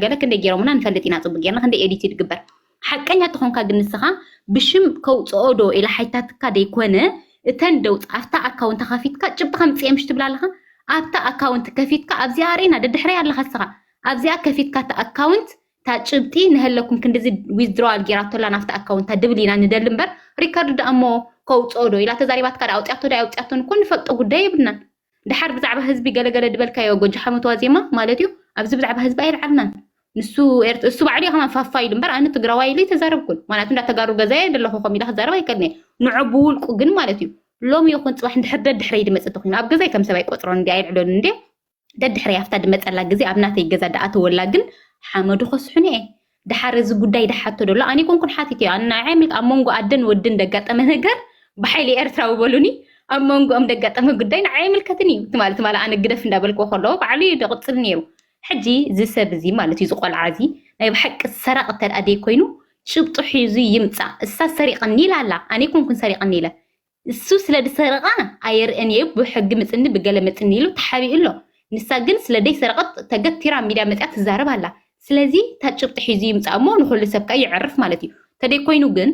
ገለ ክንደይ ገይሮምና ንፈልጥ ኢና፣ ፅቡቅ ጌርና ክንደይ ኤዲት ይድግበር። ሓቀኛ ተኾንካ ግን ንስኻ ብሽም ከውፅኦ ዶ ኢላ ሓይታትካ ደይኮነ፣ እተን ደውፅ ኣብታ ኣካውንት ከፊትካ ጭብጢ ከምፅየ ምሽ ትብላ ኣለኻ። ኣብታ ኣካውንት ከፊትካ ኣብዚኣ ርኢና ደድሕረይ ኣለኻ ንስኻ ኣብዚኣ ከፊትካ እታ ኣካውንት እታ ጭብጢ ንሀለኩም ክንድዚ ዊዝድሮዋል ጌራቶላ ናብቲ ኣካውንታ ድብል ኢና ንደሊ እምበር፣ ሪከርድ ደኣ እሞ ከውፅኦ ዶ ኢላ ተዛሪባትካ ዳ ኣውፅያቶ ዳ ኣውፅያቶን እኮ ንፈልጦ ጉዳይ የብልናን። ድሓር ብዛዕባ ህዝቢ ገለገለ ድበልካዮ ጎጃ ሓመት ዋዜማ ማለት እዩ። ኣብዚ ብዛዕባ ህዝቢ ኣይልዓልናን። ንሱ ኤርት- እሱ ባዕሉ እዩ ከማን ፋፋ ኢሉ እምበር ኣነ ትግራዋይ ኢለ ኣይተዛረብኩን። ማለት እንዳ ተጋሩ ገዛየ ደለኹ ከም ኢላ ክዛረብ ኣይከልኒ። ንዑ ብውልቁ ግን ማለት እዩ ሎሚ ይኹን ፅባሕ እንድሕር ደድሕረይ ድመፅእ ተኮይኑ ኣብ ገዛይ ከም ሰብ ኣይቆፅሮን እንዲ ኣይልዕሎን እንዲ ደድሕረይ ኣብታ ድመፀላ ግዜ ኣብ ናተይ ገዛ ደኣተወላ ግን ሓመዱ ከስሑኒ እየ። ድሓር እዚ ጉዳይ ድሓቶ ደሎ ኣነ ይኮንኩን ሓቲት እዮ። ኣነ ንዓይ ምልክ ኣብ መንጎ ኣደን ወድን ደጋጠመ ነገር ብሓይሊ ኤርትራዊ በሉኒ። ኣብ መንጎኦም ደጋጠመ ጉዳይ ንዓይ ኣይምልከትን እዩ። ትማሊ ትማሊ ኣነ ግደፍ እንዳበልክዎ ከለዎ ባዕሉ እዩ ደቕፅል ነይሩ። ሕጂ እዚ ሰብ እዚ ማለት እዩ ዝቆልዓ እዚ ናይ ብሓቂ ሰራቕ እንተ ደኣ ደይኮይኑ ጭብጡ ሒዙ ይምፃእ። እሳ ሰሪቕኒ ኢላ ኣላ ኣነ ይኮንኩን ሰሪቕኒ ኢለ እሱ ስለ ዝሰረቐ ኣየርእን እየ ብሕጊ ምፅኒ ብገለ ምፅኒ ኢሉ ተሓቢኡ ኣሎ። ንሳ ግን ስለ ደይሰረቐት ተገቲራ ኣብ ሚድያ መፅያ ትዛረብ ኣላ። ስለዚ እታ ጭብጢ ሒዙ ይምፃእ እሞ ንኩሉ ሰብ ከ ይዕርፍ ማለት እዩ። ተደይ ኮይኑ ግን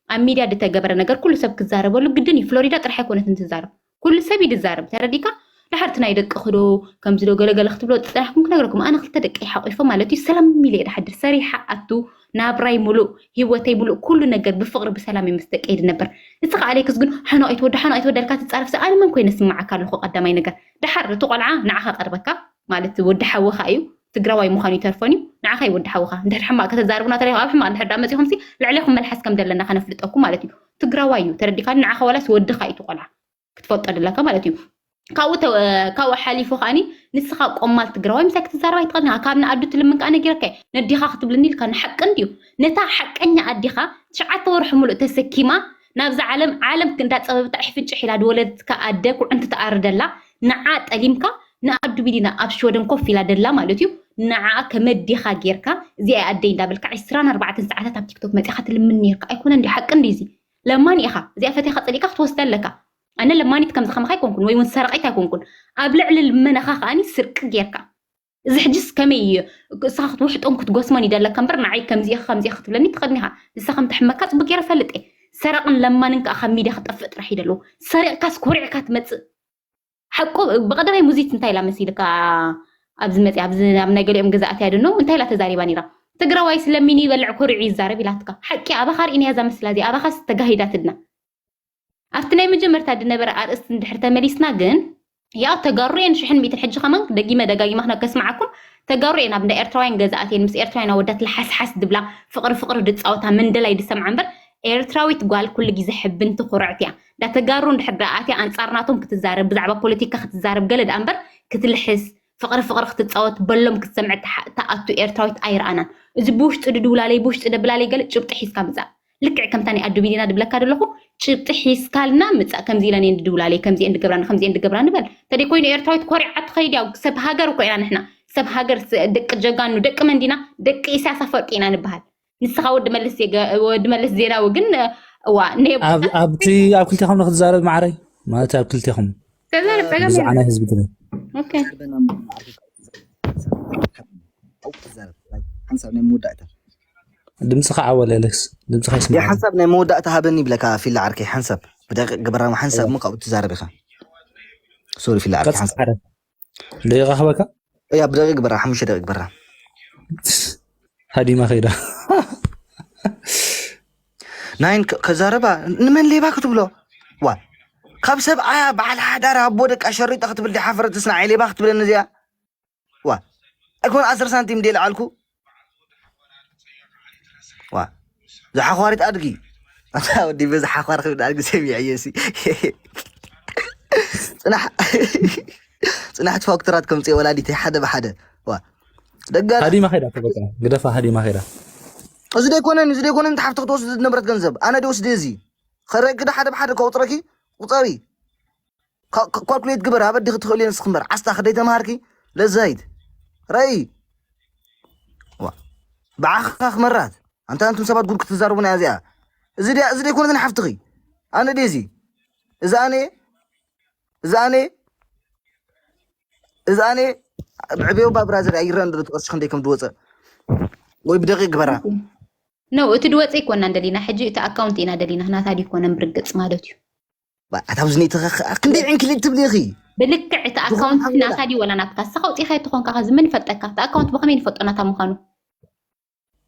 ኣብ ሚድያ ዝተገበረ ነገር ኩሉ ሰብ ክዛረበሉ ግድን እዩ። ፍሎሪዳ ጥራሕ ኣይኮነትን ትዛረብ፣ ኩሉ ሰብ እዩ ዝዛረብ። ተረዲካ? ድሓርቲ ናይ ደቂ ክዶ ከምዚ ዶ ገለገለ ክትብሎ ዝፀናሕኩም ክነግረኩም። ኣነ ክልተ ደቂ ሓቂፈ ማለት እዩ ሰላም ኢለ እየ ድሓድር። ሰሪሓ ኣቱ ናብራይ ሙሉእ ህይወተይ ሙሉእ ኩሉ ነገር ብፍቕሪ ብሰላም እየ ምስ ደቀይ ድነብር። ንስኻ ኣሌክስ ግን ሓና ኣይትወዳ ሓና ኣይትወዳ ኢልካ ትፃረፍ። ኣነ መን ኮይነ ስማዓካ ኣለኹ? ቀዳማይ ነገር ድሓር እቲ ቆልዓ ንዓኻ ቀርበካ ማለት ወዲ ሓወኻ እዩ። ትግራዋይ ምዃኑ ይተርፎን እዩ። ንዓኻ እዩ ወዲ ሓወኻ። እንድሕር ሕማቕ ከተዛርቡና ተሪኹ ኣብ ሕማቕ እንድሕር ዳ መፂኹም ሲ ልዕሌኹም መልሓስ ከም ዘለና ከነፍልጠኩም ማለት እዩ። ትግራዋይ እዩ ተረዲካ። ንዓኻ ዋላስ ወድኻ እዩ እቲ ቆልዓ ክትፈልጦ ደለካ ማለት እዩ። ካብኡ ተ- ካብኡ ሓሊፉ ከዓኒ ንስኻ ቆማል ትግራዋይ ምሳይ ክትዛረብ ኣይትኽእልን ኢኻ። ካብ ንኣዱ ትልምን ከዓ ነጊረካ እየ። ነዲኻ ክትብልኒ ኢልካ ንሓቂ እንድዩ። ነታ ሓቀኛ ኣዲኻ ትሽዓተ ወርሒ ሙሉእ ተሰኪማ ናብዛ ዓለም ዓለም እንዳፀበብታ ኣሕፍንጭሕ ኢላ ዝወለደትካ ኣደ ኩዕንቲ ትኣርደላ ንዓ ጠሊምካ ንኣዱ ቢሊና ኣብ ሽወደን ኮፍ ኢላ ደላ ማለት እዩ። ንዓ ከመዲኻ ጌርካ እዚኣ ኣደይ እንዳበልካ ዕስራን ኣርባዕተን ሰዓታት ኣብ ቲክቶክ መፂኻ ትልምን ነርካ ኣይኮነ እንዲ ሓቂ እንዲ እዚ ለማኒ ኢኻ። እዚኣ ፈቲኻ ፀሊእካ ክትወስዳ ኣለካ። ኣነ ለማኒት ከምዚ ከማኻ ኣይኮንኩን ወይ እውን ሰረቂት ኣይኮንኩን። ኣብ ልዕሊ ልመናኻ ከዓኒ ስርቂ ጌርካ እዚ ሕጅስ ከመይ እዩ? እሳ ክትውሕጦን ክትጎስሞን ይደለካ እምበር ንዓይ ከምዚ ኢኻ ከምዚ ኢኻ ክትብለኒ ትኽእል ኢኻ። ንሳ ከም ትሕመካ ፅቡቅ ገይረ ፈልጥ እየ። ሰረቕን ለማንን ከዓ ካብ ሚድያ ክጠፍእ ጥራሕ ይደለዎ። ሰሪቕካስ ኮሪዕካ ትመፅእ ሓቁ። ብቐደማይ ሙዚት እንታይ ኢላ መሲልካ ኣብዚ መፅያ ኣብዚ ኣብ ናይ ገሊኦም ገዛእቲ ያድኖ እንታይ ኢላ ተዛሪባ ነይራ? ትግራዋይ ስለሚኒ ይበልዕ ኮሪዑ ይዛረብ ኢላትካ። ሓቂ ኣባኻ ርኢናያ እዛ ምስላ እዚ ኣባኻስ ተጋሂዳትልና። ኣብቲ ናይ መጀመርታ ዝነበረ ኣርእስቲ እንድሕር ተመሊስና ግን ያው ተጋሩ እየን ሽሕን ሚእትን ሕጂ ከማን ደጊመ ደጋጊማ ክነ- ከስምዓኩም ተጋሩ እየን ኣብ እንዳ ኤርትራውያን ገዛእት እየን ምስ ኤርትራውያን ኣወዳት ለሓስሓስ ድብላ ፍቕሪ ፍቕሪ ድፃወታ መንደላይ ድሰምዓ እምበር ኤርትራዊት ጓል ኩሉ ግዜ ሕብንቲ ኩርዕት እያ። እንዳ ተጋሩ እንድሕር ደኣ ኣትያ ኣንፃር ናቶም ክትዛረብ ብዛዕባ ፖለቲካ ክትዛረብ ገለ ደኣ እምበር ክትልሕስ ፍቕሪ ፍቕሪ ክትፃወት በሎም ክትሰምዕ ትሓ- ትኣቱ ኤርትራዊት ኣይረኣናን። እዚ ብውሽጢ ድድውላለይ ብውሽጢ ደብላለይ ገለ ጭብጢ ሒዝካ ምፃእ። ልክዕ ከምታ ናይ ኣዱ ቢሊና ድብለካ ደለኹ ጭብጢ ሒዝካልና ምፃእ። ከምዚ ኢለን እየን ድድውላለይ ከምዚ እየን ድገብራኒ ከምዚ እየን ድገብራኒ በል። ተደይ ኮይኑ ኤርትራዊት ኮሪዓ ትኸይድ ያው ሰብ ሃገር እኮ ኢና ንሕና ሰብ ሃገር ስ- ደቂ ጀጋኑ ደቂ መን ዲና ደቂ ኢሳያስ ኣፈወርቂ ኢና ንበሃል። ንስኻ ወዲ መለስ ዜጋ- ወዲ መለስ ዜናዊ ግን እዋ ኔብ ኣብ ኣብቲ ኣብ ክልቴኹም ንክትዛረብ ማዕረይ ማለት ኣብ ክልቴኹም ተዛረብ ጸገም ብዛዕባ የለን። ናይ ህዝቢ ትግራይ ኦኬ ሓንሳብ ናይ መወዳእታ ድምፅኻ ዓወል ኣሌክስ ድምፅኻ ይስማዕ። ሓንሳብ ናይ መወዳእታ ሃበኒ ይብለካ ፊላ ዓርከይ ሓንሳብ ብደቂቅ ግበራ ሓንሳብ እሞ ካብኡ ትዛረብ ኢኻ። ሶሪ ፊላ ዓርከይ ቀፅል ሓንሳብ ሓደ ደቂቃ ክበካ እያ ብደቂቅ ግበራ ሓሙሽተ ደቂቅ ግበራ ሃዲማ ከይዳ ናይን ከ- ከዛረባ ንመን ሌባ ክትብሎ ዋ ካብ ሰብ ኣያ በዓል ሓዳር ኣቦ ደቃ ሸሪጠ ክትብል ዲሓፈረት ስና ዓይ ሌባ ክትብለኒ እዚኣ ዋ ኣይኮን ኣስር ሳንቲም ደልዓልኩ ዋ ዝሓኳሪት ኣድጊ ኣታ ወዲ በዚ ሓኳር ክብል ኣድጊ ሰሚዐ እየ ሲ ፅናሕ ፅናሕ ትፋክተራት ከምፅእ ወላዲተይ ሓደ ብሓደ ዋ ደጋ ሃዲማ ከይዳ ተበቃ ግደፋ ሃዲማ ከይዳ እዚ ደይኮነን እዚ ደይኮነን ተሓፍቲ ክትወስድ ዝነበረት ገንዘብ ኣነ ደወስድ እዚ ከረግዳ ሓደ ብሓደ ከቁፅረኪ ቁፀሪ ካልኩሌት ግበር ኣበዲ ክትኽእል እየ ንስኽ እምበር ዓስታ ክደይ ተምሃርኪ ለዛይት ረይ ብዓኻ ክመራት ኣንታ ኣንቱም ሰባት ጉድ ክትዛረቡና እያ እዚኣ እዚ ድያ እዚ ደይኮነትን ሓፍትኺ ኣነ ድየ እዚ እዚ ኣነ እዚ ኣነ እዚ ኣነ ብዕቤው ባብራዘር ኣይረን ዶ ትቐርሽ ክንደይ ከም ድወፀ ወይ ብደቂቅ ግበራ። ነው እቲ ድወፀ ይኮና እንደሊና ሕጂ እቲ ኣካውንት ኢና ደሊና ናታ ዲኮነን ብርግፅ ማለት እዩ። ኣታ ብዝኒ ተኸ ክንደይ ዕንክሊል ትብሊ ኢኺ? ብልክዕ እቲ ኣካውንት ናታ ዲ ወላ ናትካ ንስኻ ውፂኻ ይትኾንካ ከዚ ምን ፈልጠካ እቲ ኣካውንት ብኸመይ ንፈልጦ ናታ ምዃኑ?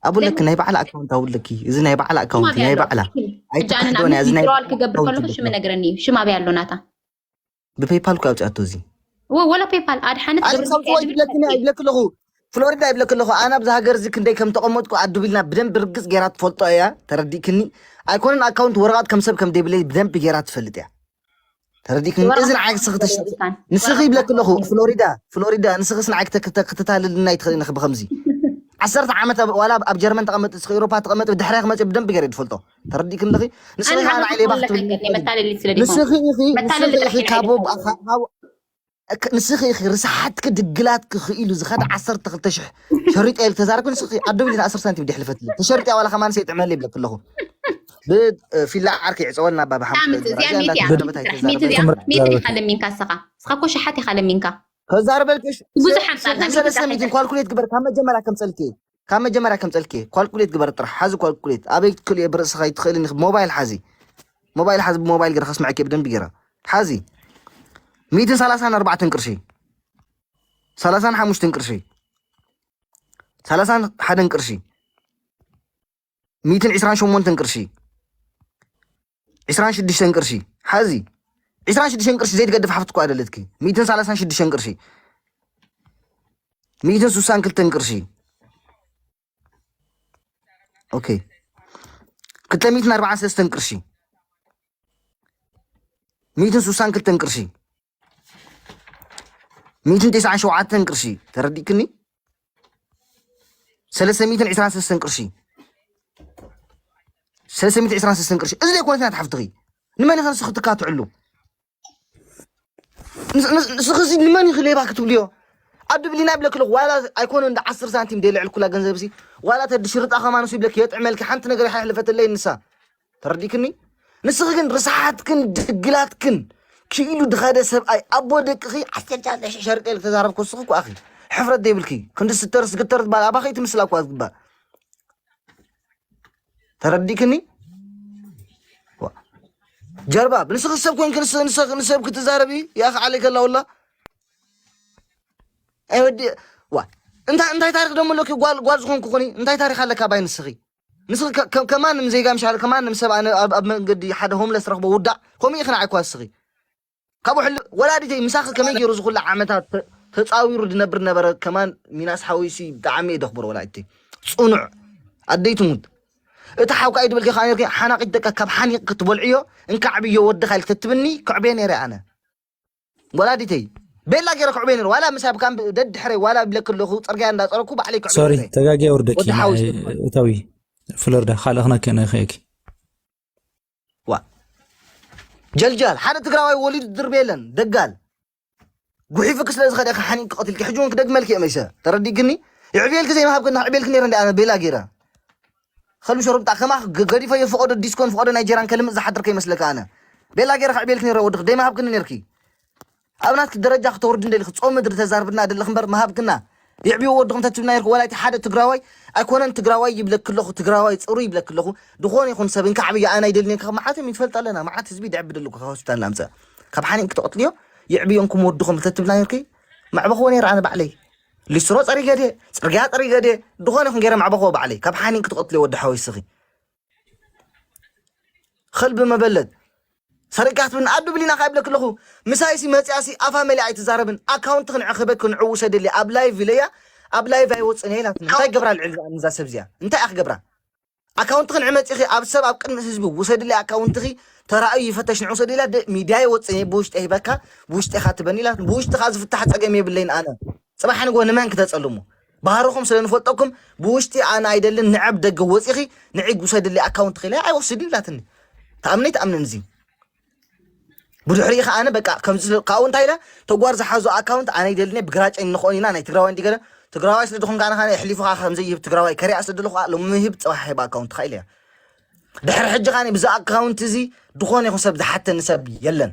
ኣብለኪ ናይ ባዕላ ኣካውንት ኣብለኪ እዚ ናይ ባዕላ ኣካውንት ናይ ባዕላ ኣይትሕዶን እያ እዚ ናይ ዊዝድሮዋል ክገብር ከለኹ ሽመ ነግረኒ እዩ ሽም ኣበይ ኣሎ ናታ? ብፔይፓል እኮ ኣውፅኣቶ እዚ ወ- ወላ ፔይፓል ኣድሓነት ኣነ ገብረ ሳውቲ ወይ ሚካኤል ይብለክኒ ይብለክ ኣለኹ ፍሎሪዳ ይብለክ ኣለኹ ኣነ ኣብዚ ሃገር እዚ ክንደይ ከም ተቐመጥኩ ኣዱ ቢልና ብደንብ ርግፅ ገይራ ትፈልጦ እያ ተረዲእክኒ ኣይኮነን ኣካውንት ወረቓት ከም ሰብ ከም ደይብለይ ብደንብ ገይራ ትፈልጥ እያ ተረዲእክኒ እዚ ንዓይ ስኽተሽ ንስኺ ይብለክ ኣለኹ ፍሎሪዳ ፍሎሪዳ ንስኽስ ንዓይ ክተ- ክተ- ክትታልልና ይትኽእል ኢንኺ ብኸምዚ ዓሰርተ ዓመት ኣብ- ዋላ ኣብ ጀርመን ተቐመጥ እስኺ ኤውሮፓ ተቐመጥ ብድሕሪያ ክመፅእ ብደንብ ገይረ ትፈልጦ ተረዲእክኒ ኣለኺ ንስኺ ኣነ ከዓ ንዓይ ሌባ ክትብል መታለሊት ስለ ዲኹም ንስኺ ኢኺ መታለሊ ንስኺ ጥራሕ ኢኺ ኢና ካብ ንፈልጦ። ካብ ንስኺ ኢኺ ርሳሓት ክድግላት ክኽኢሉ ዝኸደ ዓሰርተ ክልተ ሽሕ ሸሪጠ ኢልክ ተዛረብኩ ንስኺ ኣዶ ቢልና ዓሰርተ ሳንቲም ድሕልፈትለ ተሸርጥያ ዋላ ከማን ሰይጥዕመል ይብለክ ኣለኹ ብፊላ ዓርኪ ይዕፀወልና ኣባ ብሓሙሽተ ምት እዚኣ ጀመራ እዚኣ ሚት እያ እንዳተዛረበት ሚት እዚኣ ኣይተዛረበ ሚት ኢኻ ለሚንካ ንስኻ ንስኻ እኮ ሸሓት ኢኻ ለሚንካ ከዛርበልክሽ ብዙሕ ኣምፃልና ሰለስተ ሚእትን ኳልኩሌት ግበር ካብ መጀመርያ ከምፀልኪ ካብ መጀመርያ ከምፀልኪ ኳልኩሌት ግበር ጥራሕ ሓዚ ኳልኩሌት ኣበይ ትክልዮ ብርእስኻ ይትኽእልን ሞባይል ሓዚ ሞባይል ሓዚ ብሞባይል ገይረ ከስምዐኪ ብደንቢ ገይረ ሓዚ ሚእትን ሰላሳን ኣርባዕተን ቅርሺ ሰላሳን ሓሙሽተን ቅርሺ ሰላሳን ሓደን ቅርሺ ሚእትን ዕስራን ሸሞንተን ቅርሺ ዕስራን ሽዱሽተን ቅርሺ ሓዚ ዕስራን ሽዱሽተን ቅርሺ ዘይትገድፍ ሓፍቲ እኳ ደለትኪ ሚእትን ሰላሳን ሽዱሽተን ቅርሺ ሚእትን ሱሳን ክልተን ቅርሺ ኦኬ ክልተ ሚእትን ኣርባዓን ሰለስተን ቅርሺ ሚእትን ሱሳን ክልተን ቅርሺ ሚእትን ቴስዓን ሸውዓተን ቅርሺ ተረዲእክኒ ሰለስተ ሚእትን ዕስራን ሰለስተን ቅርሺ ሰለስተ ሚእትን ዕስራን ሰለስተን ቅርሺ እዚ ዘይኮነት ናት ሓፍትኺ ንመን ኢኸ ንስኺ ትካትዕሉ ንስ- ንስ- ንስኺ እዚ ንመን ኢኺ ሌባ ክትብልዮ ኣዱ ብሊና ይብለክ ኣለኹ ዋላ ኣይኮነ እንደ ዓስር ሳንቲም ደልዕል ኩላ ገንዘብ ሲ ዋላ ተዲ ሽርጣ ከማን ሱ ይብለክ የጥዕመልኪ ሓንቲ ነገር ይሓሕልፈትለይ ንሳ ተረዲክኒ ንስኺ ግን ርሳሓትክን ድግላትክን ክኢሉ ድኸደ ሰብኣይ ኣቦ ደቅኺ ዓሰርተ ሽሕ ሸርቀ ኢልክ ተዛረብ ከስኺ እኮ ኣኺ ሕፍረት ዘይብልኪ ክንዲ ስተር ዝግተር ትባል ኣባኺ ትምስላ እኳ ዝግባእ ተረዲክኒ ጀርባ ንስኺ ሰብ ኮንክ ንስኺ ንሰብ ክትዛረቢ ያኺ ዓለይከ ላውላ ኣይወዲ ዋ እንታይ እንታይ ታሪክ ደሞ ኣለኪ ጓል ጓል ዝኾንኩ ኮኒ እንታይ ታሪክ ኣለካ ባይ ንስኺ ንስኺ ከማንም ዜጋ ምሻል ከማንም ሰብ ኣነ ኣብ መንገዲ ሓደ ሆምለስ ረኽቦ ውዳእ ከምኡ ኢኽና ዓይኳ ንስኺ ካብኡ ሕል ወላዲተይ ምሳኺ ከመይ ገይሩ ዝኹሉ ዓመታት ተፃዊሩ ዝነብር ነበረ ከማን ሚናስ ሓወይሲ ብጣዕሚ እየ ደኽብሮ ወላዲተይ ፅኑዕ ኣደይ ትሙት እቲ ሓውካ እዩ ድበልኪ ከዓ ነርኪ ሓናቂት ደቃ ካብ ሓኒቅ ክትበልዕዮ እንካዕብዮ ወድኻ ኢልክ ተትብኒ ክዕብየ ነይረ ኣነ ወላዲተይ ቤላ ገይረ ክዕብየ ነይረ ዋላ ምሳብ ካም ደድሕረይ ዋላ ብለክ ኣለኹ ፅርግያ እንዳፀረኩ ባዕለይ ክዕብየ ሶሪ ነይረ ተጋጊ ኣውርደኪ ወዲ ሓወይሲ እታዊ ፍሎሪዳ ካልእ ክነክእ ንኽእልኪ ዋ ጀልጃል ሓደ ትግራዋይ ወሊዱ ድርብ የለን ደጋል ጉሒፍክ ስለ ዝኸደ ሓኒቅ ክቐትልኪ ሕጂ እውን ክደግመልኪ እየ መይሰ ተረዲግኒ ይዕብየልኪ ዘይምሃብክና ዕብየልኪ ነይረ እንዲ ኣነ ቤላ ገይረ ከልቢ ሸሩብጣ ከማ ገዲፈ የፍቀዶ ዲስኮን ፍቀዶ ናይ ጀራን ከልምፅ ዝሓድር ከይመስለካ ኣነ ቤላ ገይረ ክዕብየልኪ ነይረ ወድክ ደይምሃብክኒ ነርኪ ኣብ ናትኪ ደረጃ ክተወርዲ እንደልክ ጾም ምድሪ ተዛርብና ደለክ እምበር ምሃብክና ይዕብዮ ወድኹም ተትብልና ነርኩ ወላይቲ ሓደ ትግራዋይ ኣይኮነን ትግራዋይ ይብለክ ኣለኹ ትግራዋይ ፅሩ ይብለክ ኣለኹ ድኾነ ይኹን ሰብ እንካዕ ብያ ኣነ ኣይደልኔ መዓትም ይትፈልጥ ኣለና መዓት ህዝቢ ደዕቢ ደለኩ ካብ ሆስፒታል ናምፀ ካብ ሓኒን ክትቐትልዮ ይዕብዮንኩም ወድኹም ተትብልና ነርኪ መዕበኽዎ ነይረ ኣነ ባዕለይ ሊስትሮ ፀሪገ ድየ ፅርግያ ፀሪገ ድየ ድኾነ ይኹን ገይረ መዕበኽዎ ባዕለይ ካብ ሓኒን ክትቐትልዮ ወዲ ሓወይ ስኺ ኸልቢ መበለት ሰሪቃ ክትብን ኣዱ ብሊና ካብ ይብለክ ኣለኹ ምሳይሲ መፅያሲ ኣፋ መሊኣ ኣይትዛረብን ኣካውንት ክንዕኽበ ክንዕውሰደሊ ኣብ ላይቭ ኢለያ ኣብ ላይቭ ኣይወፅን እየ ኢላትኒ እንታይ ገብራ ልዕል እዛ- እዛ ሰብ እዚኣ እንታይ እያ ክገብራ ኣካውንት ክንዕመፂኺ ኣብ ሰብ ኣብ ቅድሚ ህዝቢ ውሰድሊ ኣካውንትኺ ተራእዩ ይፈተሽ ንዑ ውሰድላ ሚድያ ይወፅን እየ ብውሽጢ ሂበካ ብውሽጢ ኢኻ ትበኒ ኢላትኒ ብውሽጢ ኻ ዝፍታሕ ፀገም የብለይን ኣነ ፅባሕ ንግሆ ንመን ክተፀልሙ ባህርኹም ስለ ንፈልጠኩም ብውሽጢ ኣነ ኣይደልን ንዐብ ደገ ወፂኺ ንዒግ ውሰድሊ ኣካውንት ኺለ ኣይወስድን ኢላትኒ ተኣምነይ ተኣምነን እዚ ብድሕሪ ኸዓ ኣነ በቃ ከምዚ ስለ- ካብኡ እንታይ ኢለ ተጓር ዝሓዞ ኣካውንት ኣነ ኣይደልን ብግራጨ ንኾን ኢና ናይ ትግራዋይ እንዲገለ ትግራዋይ ስለ ዝኾንካ ኣነ ኸዓ የሕሊፉኻ ከምዘይህብ ትግራዋይ ከሪኣ ስለ ዘለኹ ሎሚ ምህብ ፅባሕ ሂብ ኣካውንት ኻ ኢለ ድሕሪ ሕጂ ኸዓ ብዚ ኣካውንት እዚ ዝኾነ ይኹን ሰብ ዝሓተኒ ሰብ የለን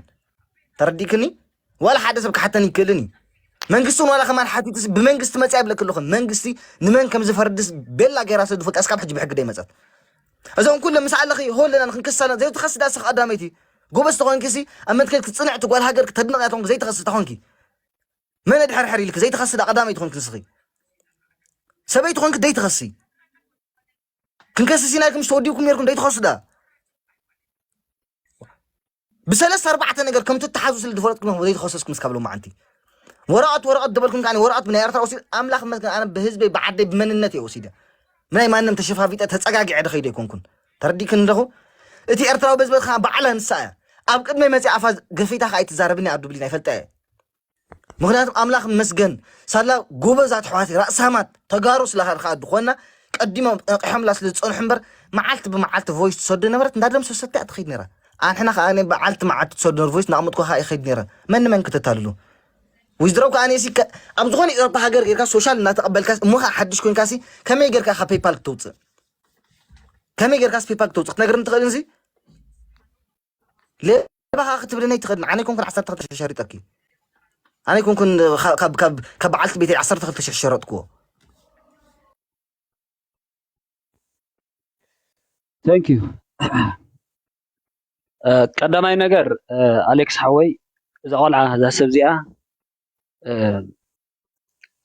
ተረዲእክኒ ዋላ ሓደ ሰብ ክሓተኒ ይክእልን እዩ መንግስቲ እውን ዋላ ከማን ሓቲትስ ብመንግስቲ መፅያ ይብለክ ኣለኹ። መንግስቲ ንመን ከም ዝፈርድስ ቤላ ገይራ ስለ ዝፈልጣ እስካብ ሕጂ ብሕጊ ደይመፀት። እዞም ኩሎም ምስ ኣለኺ ሆለና ንክንክሳና ዘይትኸስዳ ስኽ ቀዳመይቲ ጎበዝ ተኾንኪ ሲ ኣብ መትከል ክትፅንዕ ትጓል ሃገር ክተድንቕ እያ ተኾንኪ ዘይትኸስዳ ተኾንኪ መን ድሕርሕር ኢልክ ዘይትኸስዳ ቀዳመይቲ ኮንክ ንስኺ ሰበይቲ ኮንክ ደይትኸሲ ክንከስስ ኢና ኢልኩም ምስ ተወዲብኩም ነርኩም ደይትኸስዳ ብሰለስተ ኣርባዕተ ነገር ከም ትተሓዙ ስለ ዝፈለጥኩም ዘይተኸሰስኩም እስካብ ሎማዓንቲ ወረቐት ወረቐት ደበልኩም ከዓኒ ወረቐት ብናይ ኤርትራ ወሲድ ኣምላኽ መስገን ኣነ ብህዝበይ ብዓደይ ብመንነት እየ ወሲደ ምናይ ማንም ተሸፋፊጠ ተፀጋጊዐ ድኸይደ ኣይኮንኩን ተረዲክን ኣለኹ እቲ ኤርትራዊ በዝበዝ ከዓ በዓላ ንሳ እያ ኣብ ቅድመይ መፅእ ኣፋ ገፊታ ከዓ ኣይትዛረብኒ ኣዱ ብሊና ይፈልጠ እየ ምኽንያቱ ኣምላኽ መስገን ሳላ ጎበዛት ኣሕዋት ራእሳማት ተጋሩ ስለ ከዓ ዝኾንና ቀዲሞም ነቂሖምላ ስለ ዝፀንሑ እምበር መዓልቲ ብመዓልቲ ቮይስ ትሰዶ ነበረት እንዳደምሰሰት እያ ትኸይድ ነራ ኣንሕና ከዓ በዓልቲ መዓልቲ ትሰዶ ነር ቮይስ እናቕመጥኩ ከዓ ይኸይድ ነረ መን መን ክተታልሉ ዊዝድሮው ከዓ ኣነ ሲ ኣብ ዝኾነ ኢሮፓ ሃገር ጌርካ ሶሻል እናተቐበልካ እሞ ከዓ ሓድሽ ኮይንካ ሲ ከመይ ጌርካ ካብ ፔይፓል ክትውፅእ ከመይ ጌርካስ ፔይፓል ክትውፅእ ክትነግርኒ ትኽእል እንዚ ሌባ ከዓ ክትብለኒ ኣይትኽእልን ኣነ ኮንኩን ዓሰርተ ክልተ ሽሕ ሸሪጠኪ ኣነ ኮንኩን ካብ በዓልቲ ቤተይ ዓሰርተ ክልተ ሽሕ ሸረጥክዎ Thank you ቀዳማይ ነገር ኣሌክስ ሓወይ እዛ ቆልዓ እዛ ሰብ እዚኣ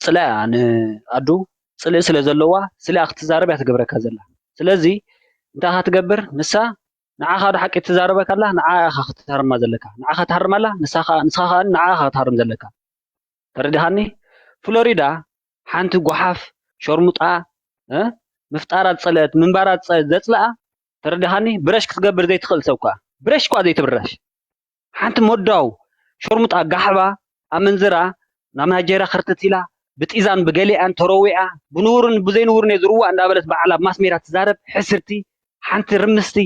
ፅላያ ንኣዱ ፅልኢ ስለ ዘለዋ ስሊኣ ክትዛረብ እያ ትገብረካ ዘላ ስለዚ እንታይ ካ ትገብር ንሳ ንዓኻ ዶ ሓቂ ትዛረበካ ኣላ ንዓ ኢኻ ክትሃርማ ዘለካ ንዓኻ ትሃርማ ኣላ ንስኻ ከዓ ንዓ ኢኻ ክትሃርም ዘለካ ተረዲኻኒ ፍሎሪዳ ሓንቲ ጓሓፍ ሸርሙጣ ምፍጣራ ዝፀለአት ምንባራ ዘፅለኣ ተረዲኻኒ ብረሽ ክትገብር ዘይትኽእል ሰብ ኳ ብረሽ ኳ ዘይትብረሽ ሓንቲ ሞዳው ሸርሙጣ ጋሕባ ኣመንዝራ ናብ ናይጀርያ ከርተት ኢላ ብጢዛን ብገሊኣን ተረዊዓ ብንውርን ብዘይንውርን እየ ዝርዋ እንዳበለት ባዕላ ኣብ ማስሜዳ ትዛረብ ሕስርቲ ሓንቲ ርምስቲ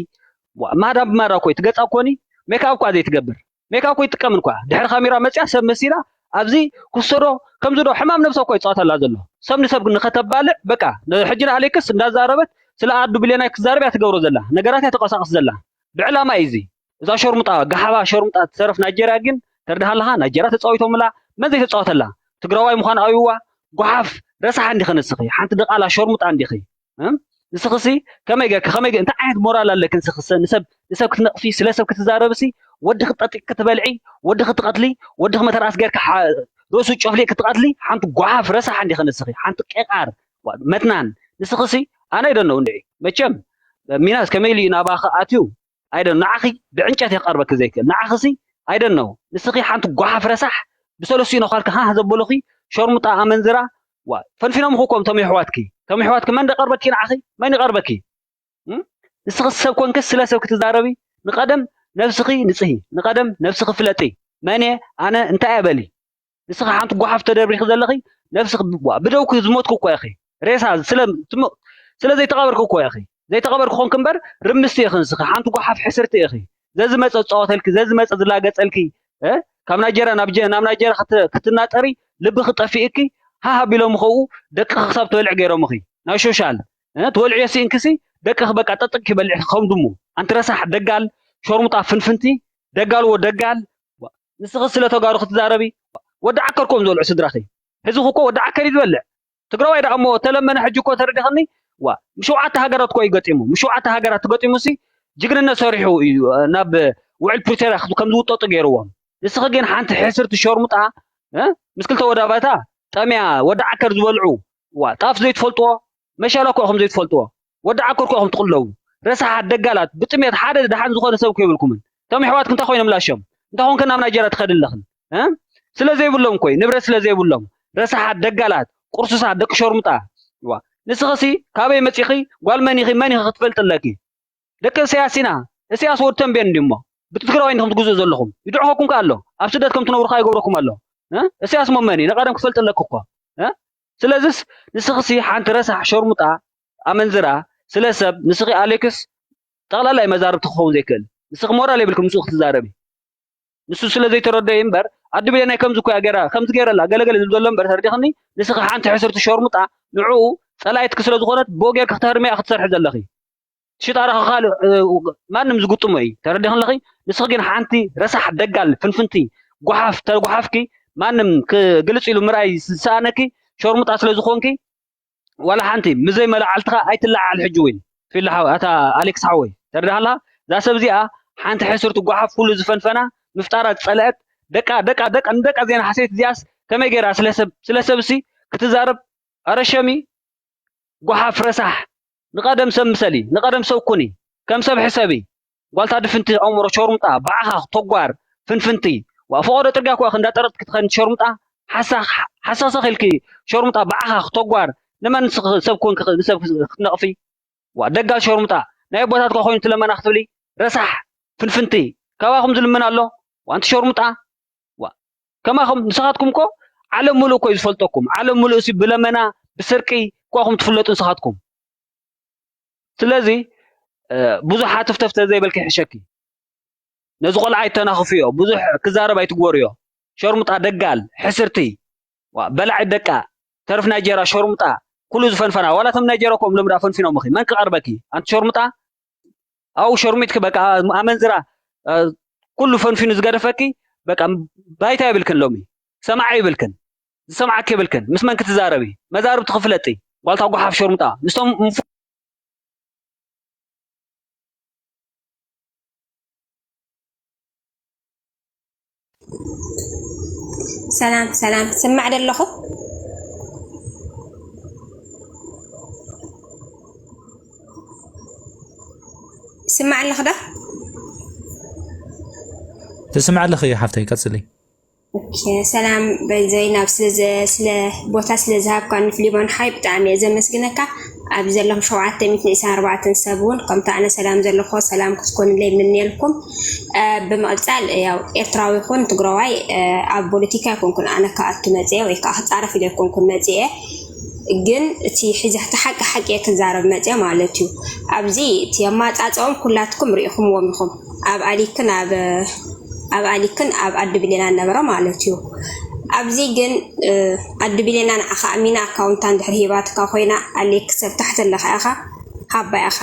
ማዳ ብማዳ ኮይ ትገጻ ኮኒ ሜካፕ ኳ ዘይትገብር ሜካፕ ኮይ ትጥቀምን ኳ ድሕሪ ካሜራ መጽያ ሰብ መሲላ ኣብዚ ኩሶዶ ከምዚ ዶ ሕማም ነብሰ ኮይ ጻወታላ ዘሎ ሰብ ንሰብ ንኸተባልዕ በቃ ሕጂ ንኣሌክስ እንዳዛረበት ስለ ኣዱ ብሌናይ ክትዛረብ እያ ትገብሮ ዘላ ነገራት እያ ተቀሳቅስ ዘላ ብዕላማ እዩ እዚ እዛ ሸርሙጣ ጋሓባ ሸርሙጣ ትሰርፍ ናይጀርያ ግን ተርድሃ ኣለኻ ናይጀርያ ተጻዊቶምላ መን ዘይተጻወተላ ትግራዋይ ምዃን ኣብይዋ ጓሓፍ ረሳሓ እንዲኸ ንስኺ ሓንቲ ደቓላ ሸርሙጣ እንዲኺ ንስኽሲ ከመይ ገርኪ ከመይ እንታይ ዓይነት ሞራል ኣለኪ ንስኽሰ ንሰብ ንሰብ ክትነቕፊ ስለ ሰብ ክትዛረብሲ ወዲ ክትጠጢ ክትበልዒ ወዲ ክትቐትሊ ወዲ ክመተርኣስ ገርኪ ርእሱ ጨፍሊ ክትቐትሊ ሓንቲ ጓሓፍ ረሳሓ እንዲኸ ንስኺ ሓንቲ ቄቓር መትናን ንስኽሲ ኣነ ኣይደነው እንድዒ መቸም ሚናስ ከመይ ኢሉ ናባኺ ኣትዩ I don't know ንዓኺ ብዕንጨት የቀርበኪ ዘይክእል ንዓኺሲ I don't know ንስኺ ሓንቲ ጓሓፍ ረሳሕ ብሰለስቲኡ ነዃልኪ ሃህ ዘበሉኺ ሸርሙጣ ኣመንዝራ ዋ ፈንፊኖም እኮ እቶም የሕዋትኪ እቶም የሕዋትኪ መን ደቀርበኪ ንዓኺ መን ይቀርበኪ ንስኺ ሰብ ኮንኪ ስለ ሰብ ክትዛረቢ ንቀደም ነብስኺ ንጽሂ ንቀደም ነብስኺ ፍለጢ መን እየ ኣነ እንታይ እየ በሊ ንስኺ ሓንቲ ጓሓፍ ተደርቢኺ ዘለኺ ነብስኺ ብደውኪ ዝሞትኪ እኮ ኢኺ ሬሳ ስለ ዘይተቐበርኪ እኮ ኢኺ ዘይተቐበርኪ ኮንኪ እምበር ርምስቲ ኢኺ ንስኺ ሓንቲ ጓሓፍ ሕስርቲ ኢኺ ዘዝመፀ ዝፃወተልኪ ዘዝመፀ ዝላገፀልኪ ካብ ናይጀርያ ናብ ናይጀርያ ክትናጠሪ ልብኺ ጠፊእኪ ሃህ ኣቢሎም ኸኡ ደቅኺ ክሳብ ትበልዕ ገይሮምኺ ናይ ሾሻል ትበልዕዮ ሲኢንክሲ ደቅኺ በቃ ጠጥቅ ይበልዕ ከም ድሙ ኣንቲ ረሳሕ ደጋል ሸርሙጣ ፍንፍንቲ ደጋልዎ ደጋል ንስኺ ስለ ተጋሩ ክትዛረቢ ወዲ ዓከር ኮም ዝበልዑ ስድራኺ ሕዚ እኮ ወዲ ዓከር እዩ ዝበልዕ ትግራዋይ ደኣ እሞ ተለመነ ሕጂ እኮ ተረዲኸኒ ዋ ምስ ሸውዓተ ሃገራት እኮ እዩ ገጢሙ ምስ ሸውዓተ ሃገራት ተገጢሙ ሲ ጅግንነት ሰሪሑ እዩ ናብ ውዕል ፕሪቶርያ ከም ዝውጠጡ ገይርዎም ንስኺ ግን ሓንቲ ሕስርቲ ሸርሙጣ ምስ ክልተ ወዳባታ ጠምያ ወዲ ዓከር ዝበልዑ ዋ ጣፍ ዘይትፈልጥዎ መሻላ እኮ ኢኹም ዘይትፈልጥዎ ወዲ ዓከር እኮ ኢኹም ትቕለቡ ረሳሓት ደጋላት ብጥሜት ሓደ ደሓን ዝኾነ ሰብ እኮ የብልኩምን እቶም ኣሕዋትኪ እንታይ ኮይኖም ላሾም እንታይ ኮንከ ናብ ናይጀርያ ትኸዲ ኣለኽን ስለ ዘይብሎም እኮ ንብረት ስለ ዘይብሎም ረሳሓት ደጋላት ቁርሱሳት ደቂ ሸርሙጣ ንስኽሲ ካበይ መፂኺ ጓል መን ኢኺ መን ኢኺ ክትፈልጥ ኣለኪ ደቂ እስያስ ኢና እስያስ ወድ ተንቤን እንዲሞ ብትግራዋይ እንዲኹም ትግዝኡ ዘለኹም ይድዕኸኩም ከ ኣሎ ኣብ ስደት ከም ትነብሩ ከ ይገብረኩም ኣሎ እስያስ ሞመን እዩ ንቀደም ክፈልጥ ኣለኪ እኮ ስለዚስ ንስኽሲ ሓንቲ ረሳሕ ሸርሙጣ ኣመንዝራ ስለ ሰብ ንስኺ ኣሌክስ ጠቕላላ እዩ መዛርብቲ ክኸውን ዘይክእል ንስኺ ሞራል የብልኪ ምስኡ ክትዛረቢ ንሱ ስለ ዘይተረደዩ እምበር ኣዲ ብሌናይ ከምዚ እኮ እያ ገይራ ከምዚ ገይረላ ገለገለ ዝብል ዘሎ እምበር ተረዲኽኒ ንስኺ ሓንቲ ሕስርቲ ሸርሙጣ ንዕኡ ፀላኢትኪ ስለ ዝኾነት ብኡ ጌርኪ ክትህርምያ ክትሰርሒ ዘለኺ ሽጣራ ካልእ ማንም ዝግጥሞ እዩ ተረዲኽኒ ኣለኺ ንስኺ ግን ሓንቲ ረሳሕ ደጋል ፍንፍንቲ ጓሓፍ ተጓሓፍኪ ማንም ክ- ግልጽ ኢሉ ምርኣይ ዝሰኣነኪ ሸርሙጣ ስለ ዝኾንኪ፣ ዋላ ሓንቲ ምዘይ መለዓልትኻ ኣይትለዓል። ሕጂ እውን ፊላ ሓወይ፣ ኣታ ኣሌክስ ሓወይ፣ ተረዳሃላ? እዛ ሰብ እዚኣ ሓንቲ ሕስርቲ ጓሓፍ ኩሉ ዝፈንፈና ምፍጣራ ዝጸለአት፣ ደቃ ደቃ ደቃ ንደቃ ዜና ሓሰይቲ እዚኣስ ከመይ ገይራ ስለ ሰብ ስለ ሰብሲ ክትዛረብ? ኣረ ሸሚ ጓሓፍ ረሳሕ። ንቐደም ሰብ ምሰሊ፣ ንቐደም ሰብ ኩኒ፣ ከም ሰብ ሕሰቢ። ጓልታ ድፍንቲ ኣእምሮ ሸርሙጣ ባዕኻ ተጓር ፍንፍንቲ። ዋ ፈቐዶ ጽርግያ እኳ እንዳጠረጥኪ ትኸዲ ሸርሙጣ፣ ሓሳኽ ሓሳኽሰኽ ኢልኪ ሸርሙጣ ባዕኻ ተጓር። ንመን ንስኺ ሰብ ኮንኪ ንሰብ ክትነቕፊ? ዋ ደጋል ሸርሙጣ፣ ናይ ኣቦታትካ ኮይኑ ትለመና ክትብሊ ረሳሕ ፍንፍንቲ። ካባኹም ዝልምን ኣሎ? ዋ ኣንቲ ሸርሙጣ። ዋ ከማኹም ንስኻትኩም እኮ ዓለም ሙሉእ እኮ እዩ ዝፈልጠኩም። ዓለም ሙሉእ ሲ ብለመና ብስርቂ እኳ ኹም ትፍለጡ ንስኻትኩም። ስለዚ ብዙሕ ሃተፍተፍ ተዘይበልኪ ይሕሸኪ። ነዚ ቆልዓ ኣይተናኽፍዮ፣ ብዙሕ ክዛረብ ኣይትግበርዮ። ሸርሙጣ ደጋል ሕስርቲ፣ ዋ በላዒ ደቃ፣ ተርፍ ናይ ጀራ ሸርሙጣ፣ ኩሉ ዝፈንፈና። ዋላ እቶም ናይ ጀራ ኮም ሎም ዳ ፈንፊኖምኺ፣ መን ክቐርበኪ ኣንቲ ሸርሙጣ? ኣው ሸርሚጥኪ በቃ ኣመንዝራ ኩሉ ፈንፊኑ ዝገደፈኪ በቃ ባይታ የብልክን። ሎሚ ሰማዒ ይብልክን፣ ዝሰምዓኪ የብልክን። ምስ መን ክትዛረቢ? መዛርብቲ ክፍለጢ። ጓልታ ጓሓፍ ሸርሙጣ ምስቶም ሰላም ሰላም፣ ስማዕ ደለኹ። ስማዕ ኣለኹ ዶ? ትስማዕ ኣለኺ ሓፍተይ፣ ቀጽሊ። ኦኬ፣ ሰላም በዘይ ናብ ስለ ስለ ቦታ ስለ ዝሃብካኒ ፍሊሞን ሓይ ብጣዕሚ እየ ዘመስግነካ። ኣብዚ ዘለኹም ሸውዓተ ሚእትን ዕስራን ኣርባዕተን ሰብ እውን ከምቲ ኣነ ሰላም ዘለኹ ሰላም ክትኮኑለይ ይምነየልኩም። ብምቕጻል ያው ኤርትራዊ ይኹን ትግራዋይ ኣብ ፖለቲካ ኣይኮንኩን ኣነ ክኣቱ መጽየ ወይ ከዓ ክጻረፍ ኢለ ኣይኮንኩን መጽየ። ግን እቲ ሕዚ እቲ ሓቂ ሓቂ እየ ክዛረብ መፅየ ማለት እዩ። ኣብዚ እቲ ኣማፃፅኦም ኩላትኩም ርኢኹምዎም ኢኹም። ኣብ ኣሊክን ኣብ ኣብ ኣሊክን ኣብ ኣዲ ብሌና ነበረ ማለት እዩ። ኣብዚ ግን ኣዲ ብሌና ንዓኻ ኣሚና ኣካውንታ እንድሕር ሂባትካ ኮይና ኣሌክ ሰብ ታሕቲ ኣለኻ ኢኻ ሃባ ኢኻ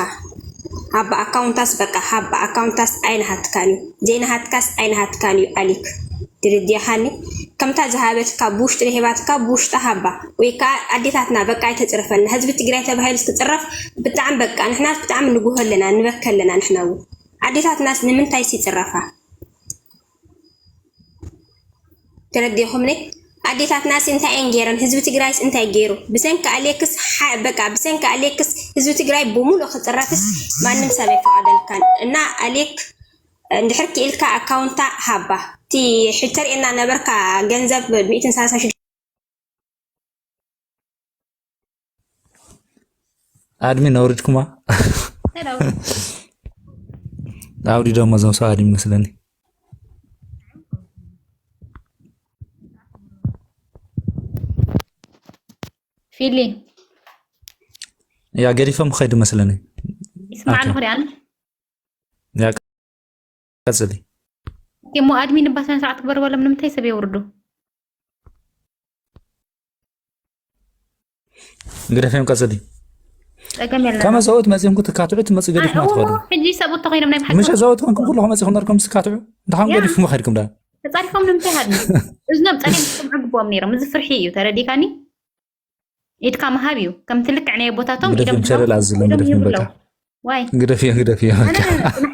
ሃባ ኣካውንታስ በቃ ሃባ ኣካውንታስ ኣይናሃትካን እዩ ዘይናሃትካስ ኣይናሃትካን እዩ ኣሊክ። ድርድያኻኒ ከምታ ዝሃበትካ ብውሽጢ ዶ ሂባትካ ብውሽጢ ሃባ ወይ ከዓ ኣዴታትና በቃ ኣይተፅረፈልና ህዝቢ ትግራይ ተባሂሉ እስክፅረፍ ብጣዕሚ በቃ ንሕና ብጣዕሚ ንጉሆ ኣለና ንበከ ኣለና ንሕና እውን ኣዴታትናስ ንምንታይስ ይፅረፋ ተረዲኹምኒ ኣዴታትናስ እንታይ እየን ገይረን ህዝቢ ትግራይስ እንታይ ገይሩ ብሰንኪ ኣሌክስ በቃ ብሰንኪ ኣሌክስ ህዝቢ ትግራይ ብሙሉእ ክፅረፍስ ማንም ሰብ ኣይፈቐደልካን እና ኣሌክ እንድሕር ክኢልካ ኣካውንታ ሃባ እቲ ሕጂ ተርእየና ነበርካ ገንዘብ ሚእትን ሰላሳን ሽዱሽተ ኣድሚን ኣውሪድኩማ ኣውሪዶሞ እዞም ሰብ ኣድሚን መስለኒ ፊሊ ያ ገዲፎም ከይዱ መስለኒ ይስማዕ ኣለኹ ሪኣን ያ ቀጽሊ እሞ ኣድሚን እባ ስነ ስርዓት ግበርበሎም ንምንታይ ሰብ የውርዱ ግደፍዮም ቀጽሊ ጸገም የለን ከመ ሰብኡት መጺኹም ክትካትዑ ትመጽኡ ገዲፍማ ትኸዱ ሕጂ ሰብኡት ተኮይኖም ናይ ብሓቂ ምሽ ሰብኡት ኮንኩም ኩልኹም መጺኹም ነርኩም ትካትዑ እንታኹም ገዲፍኩም ከድኩም ዳ ተጻሪፎም ንምንታይ ሃድሙ እዝኖም ጸሊም ክሰምዑ ግብኦም ነይሮም እዚ ፍርሒ እዩ ተረዲካኒ ኢድካ ምሃብ እዩ ከምቲ ልክዕ ናይ ኣቦታቶም ኢዶም ግደፍዮም ሸለል ኣዝሎም ግደፍዮም በቃ ዋይ ግደፍዮ ግደፍዮ ኣነ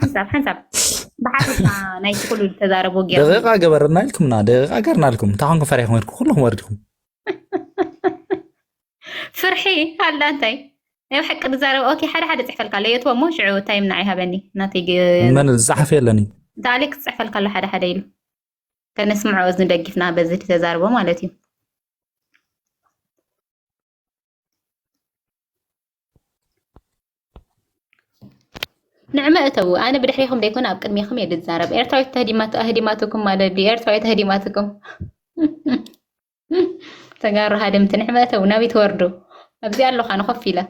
ሓንሳብ ሓንሳብ ብሓፈሻ ናይቲ ኩሉ ዝተዛረቦ ገይሩ ደቂቃ ገበርና ኢልኩምና ደቂቃ ገርናልኩም እንታይ ኮንኩም ፈሪሕኩም ሄድኩም ኩልኹም ወሪድኩም ፍርሒ ኣላ እንታይ ናይ ብሓቂ ዝዛረብ ኦኬ ሓደ ሓደ ፅሕፈልካ ለየትዎ እሞ ሽዑ ታይም ንዓይ ሃበኒ ናተይ መን ዝፀሓፈ የለኒ እንተ ኣሌክስ ዝፅሕፈልካ ኣሎ ሓደ ሓደ ኢሉ ከነስምዖ እዝኒ ደጊፍና በዚ ተዛርቦ ማለት እዩ ንዕመ እተዉ ኣነ ብድሕሪኹም ደይኮነ ኣብ ቅድሜኹም እየ ዝዛረብ ኤርትራዊት ተህዲማትኩም ማለት ድዩ ኤርትራዊት ተህዲማትኩም ተጋሩ ሃደምቲ ንዕመ እተዉ ናበይ ትወርዱ ኣብዚኣ ኣለኹ ኣነ ኮፍ ኢለ